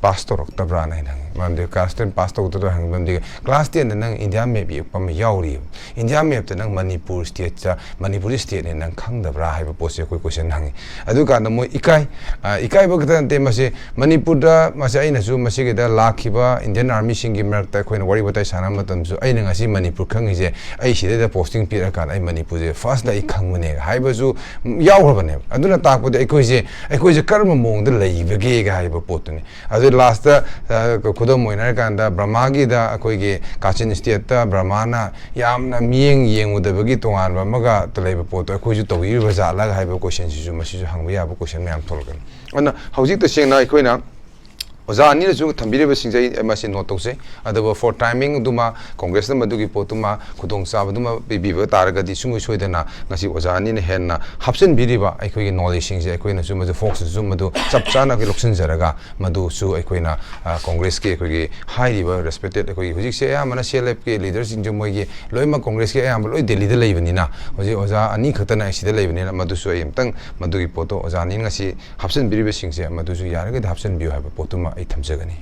pass ꯇꯧꯔꯛꯇꯕ꯭ꯔꯥꯅ?" ꯍꯥꯏꯅ ꯍꯪꯉꯦ꯫ ꯃꯔꯝꯗꯤ class ten pass ꯇꯧꯗꯕ꯭ꯔꯥ ꯍꯪꯉꯦ꯫ ꯃꯔꯝꯗꯤ class ꯁ꯭ꯇꯦꯠꯅ ꯅꯪ ꯏꯟꯗꯤꯌꯥ ꯃꯦꯞ ꯌꯦꯛꯄ ꯑꯃ ꯌꯥꯎꯔꯤꯕ꯫ ꯏꯟꯗꯤꯌꯥ ꯃꯦꯞꯇ ꯅꯪ ꯃꯅꯤꯄꯨꯔ ꯁ꯭ꯇꯦꯠꯇ, ꯃꯅꯤꯄꯨꯔꯁꯤ ꯁ꯭ꯇꯦꯠꯅꯦ ꯅꯪ ꯈꯪꯗꯕ꯭ꯔꯥ ꯍꯥꯏꯕ ꯄꯣꯠꯁꯦ ꯑꯩꯈꯣꯏ ꯀꯣꯏꯁꯟ ꯍꯪꯉꯤ꯫ ꯑꯗꯨꯀꯥꯟꯗ ꯃꯣꯏ ꯏꯀꯥꯏ꯫ ꯑ, ꯏꯀꯥꯏꯕ ꯈꯛꯇ ꯅꯠꯇꯦ, ꯃꯁꯤ ꯃꯅꯤꯄꯨꯔꯗ, ꯃꯁꯤ ꯑꯩꯅꯁꯨ ꯃꯁꯤꯒꯤꯗ ꯂꯥꯛꯈꯤꯕ ꯏꯟꯗꯤꯌꯟ ꯑꯥꯔꯃꯤꯁꯤꯡꯒꯤ ꯃꯔꯛꯇ ꯑꯩꯈꯣꯏꯅ ꯋꯥꯔꯤ ꯋꯥꯇꯥꯏ ꯁꯥꯟꯅꯕ ꯃꯇꯝꯗꯁꯨ ꯑꯩꯅ ꯉꯁꯤ ꯃꯅꯤꯄꯨꯔ ꯈꯪꯉꯤꯁꯦ, ꯑꯩ ꯁꯤꯗꯩꯗ ꯄꯣꯁꯇꯤꯡ ꯄꯤꯔꯀꯥꯟꯗ ꯑꯩ ꯃꯅꯤꯄꯨꯔꯁꯦ ꯐꯥꯔꯁꯇ ꯑꯩ ꯈꯪꯕꯅꯦ ꯍꯥꯏꯕꯁꯨ ꯌꯥꯎꯈ꯭ꯔꯕꯅꯦꯕ꯫ ꯑꯗꯨꯅ ꯇꯥꯛꯄꯗꯤ ꯑꯩꯈꯣꯏꯁꯦ, ꯑꯩꯈꯣꯏꯁꯦ ꯀꯔꯝꯕ ꯃꯑꯣꯡꯗ ꯂꯩꯕꯒꯦꯒ ꯍꯥꯏꯕ ꯄꯣꯠꯇꯨꯅꯤ꯫ ꯑꯗꯨ ꯂꯥꯁꯇ, ꯑ, ꯈꯨꯗꯝ ꯑꯣꯏꯅ ꯍꯥꯏꯔꯀꯥꯟꯗ ꯕ꯭ꯔꯍꯃꯥꯒꯤꯗ ꯑꯩꯈꯣꯏꯒꯤ ꯀꯥꯆꯤꯟ ꯁ꯭ꯇꯦꯠꯇ ꯕ꯭ꯔꯍꯃꯥꯅ ꯌꯥꯝꯅ ꯃꯤꯠꯌꯦꯡ ꯌꯦꯡꯉꯨꯗꯕꯒꯤ ꯇꯣꯉꯥꯟꯕ ꯑꯃꯒ ꯂꯩꯕ ꯄꯣꯠꯇꯣ ꯑꯩꯈꯣꯏꯁꯨ ꯇꯧꯕꯤꯔꯤꯕ ꯖꯥꯠꯂꯒ ꯍꯥꯏꯕ ꯀꯣꯏꯁꯟꯁꯤꯁꯨ, ꯃꯁꯤꯁꯨ ꯍꯪꯕ ꯌꯥꯕ ꯀꯣꯏꯁꯟ ꯃꯌꯥꯝ ꯊꯣꯛꯂꯛꯀꯅꯤ꯫ ꯑꯗꯨꯅ ꯍꯧꯖꯤꯛ ꯇꯁꯦꯡꯅ ꯑꯩꯈꯣꯏꯅ ꯑꯣꯖꯥ ꯑꯅꯤꯅꯁꯨ ꯊꯝꯕꯤꯔꯤꯕꯁꯤꯡꯁꯦ ꯑꯩ ꯃꯁꯤ ꯅꯣꯠ ꯇꯧꯖꯩ꯫ ꯑꯗꯨꯕꯨ for timing ꯑꯗꯨꯃ ꯀꯣꯡꯒ꯭ꯔꯦꯁꯅ ꯃꯗꯨꯒꯤ ꯄꯣꯠꯇꯨꯃ ꯈꯨꯗꯣꯡꯆꯥꯕꯗꯨꯃ ꯄꯤꯕꯤꯕ ꯇꯥꯔꯒꯗꯤ ꯁꯨꯡꯁꯣꯏ ꯁꯣꯏꯗꯅ ꯉꯁꯤ ꯑꯣꯖꯥ ꯑꯅꯤꯅ ꯍꯦꯟꯅ ꯍꯥꯞꯆꯤꯟꯕꯤꯔꯤꯕ ꯑꯩꯈꯣꯏꯒꯤ ꯅꯣꯂꯦꯖꯁꯤꯡꯁꯦ ꯑꯩꯈꯣꯏꯅꯁꯨ ꯃꯗꯨ ꯐꯣꯛꯁꯅꯁꯨ ꯃꯗꯨ ꯆꯞ ꯆꯥꯅ ꯑꯩꯈꯣꯏ ꯂꯧꯁꯤꯟꯖꯔꯒ ꯃꯗꯨꯁꯨ ꯑꯩꯈꯣꯏꯅ, ꯑ, ꯀꯣꯡꯒ꯭ꯔꯦꯁꯀꯤ ꯑꯩꯈꯣꯏꯒꯤ ꯍꯥꯏꯔꯤꯕ ꯔꯦꯁꯄꯦꯛꯇꯦꯠ ꯑꯩꯈꯣꯏꯒꯤ ꯍꯧꯖꯤꯛꯁꯦ ꯑꯌꯥꯝꯕꯅ ꯁꯤ ꯑꯦꯜ ꯑꯦꯐꯀꯤ ꯂꯤꯗꯔꯁꯤꯡꯁꯨ ꯃꯣꯏꯒꯤ ꯂꯣꯏꯅꯃꯛ ꯀꯣꯡꯒ꯭ꯔꯦꯁꯀꯤ ꯑꯌꯥꯝꯕ ꯂꯣꯏ ꯗꯦꯜꯂꯤꯗ ꯂꯩꯕꯅꯤꯅ ꯍꯧꯖꯤꯛ ꯑꯣꯖꯥ ꯑꯅꯤ ꯈꯛꯇꯅ ꯁꯤꯗ ꯂꯩꯕꯅꯤꯅ ꯃꯗꯨꯁꯨ ꯑꯩ ꯑꯝꯇꯪ ꯃꯗꯨꯒꯤ ꯄꯣꯠꯇꯣ ꯑꯣꯖꯥ ꯑꯅꯤꯅ ꯉꯁꯤ ꯍꯥꯞꯆꯤꯟꯕꯤꯔꯤꯕꯁꯤꯡꯁꯦ ꯃꯗꯨꯁꯨ ꯌꯥꯔꯒꯗꯤ ꯍꯥꯞꯆꯤꯟꯕꯤꯌꯨ ꯍꯥꯏꯕ ꯄꯣꯠꯇꯨꯃ ꯑꯩ ꯊꯝꯖꯒꯅꯤ꯫